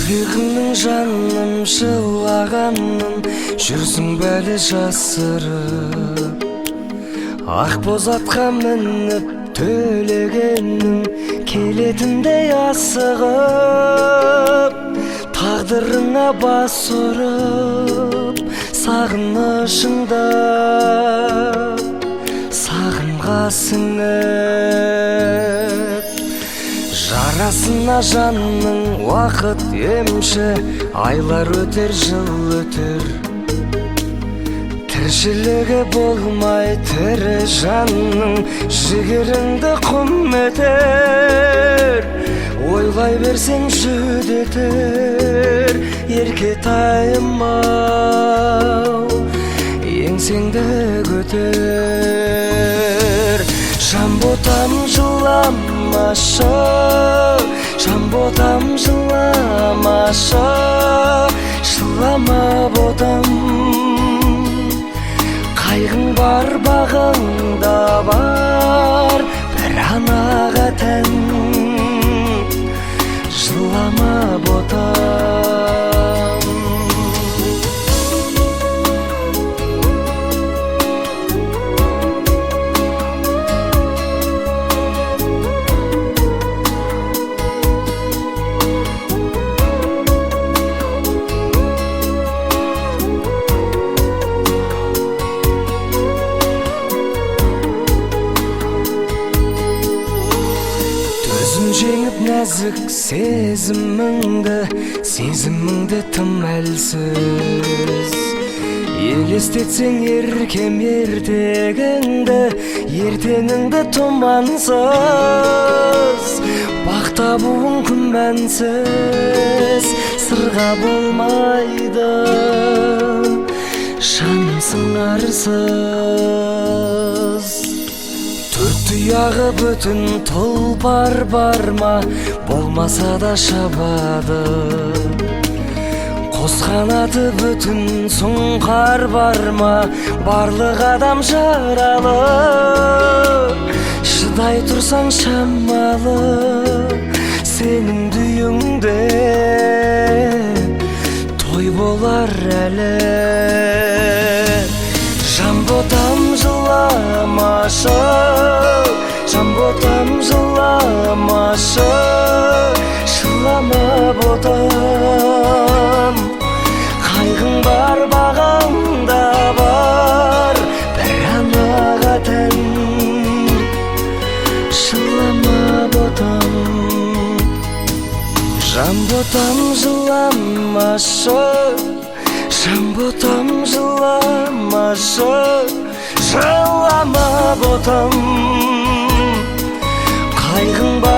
Жүрегіңнің жаным жылағанын жүрсің бәлі жасырып, ақ боз атқа мініп төлегенің келетіндей асығып, тағдырыңа бас ұрып, сағынышыңды сағымға сіңіп, жарасына жанның уақыт емші, айлар өтер, жыл өтер, тіршілігі болмай тірі жанның жігеріңді құм етер, ойлай берсең жүдетер, еркетайым ау, еңсеңді көтер. Жанботам жыламашы, жанботам жыламашы, жылама ботам. Қайғың бар, бағыңда бар, бір анаға тән, жылама ботам. Төзім жеңіп нәзік сезіміңді, сезіміңді тым әлсіз, елестетсең еркем ертегіңді, ертеңіңді тұмансыз, бақ табуың күмәнсіз, сырға болмайды жаным сыңарсыз. Төрт тұяғы бүтін тұлпар бар ма, болмаса да шабады, қос қанаты бүтін сұңқар бар ма, барлық адам жаралы, шыдай тұрсаң шамалы, сенің дүйіңде той болар әлі. Жанботам жыламашы, жанботам жыламашы, жылама ботам. Қайғың бар, бағыңда бар, бір анаға тән, жылама ботам. Жанботам жыламашы, жанботам жыламашы, жылама ботам. Қайғың бар,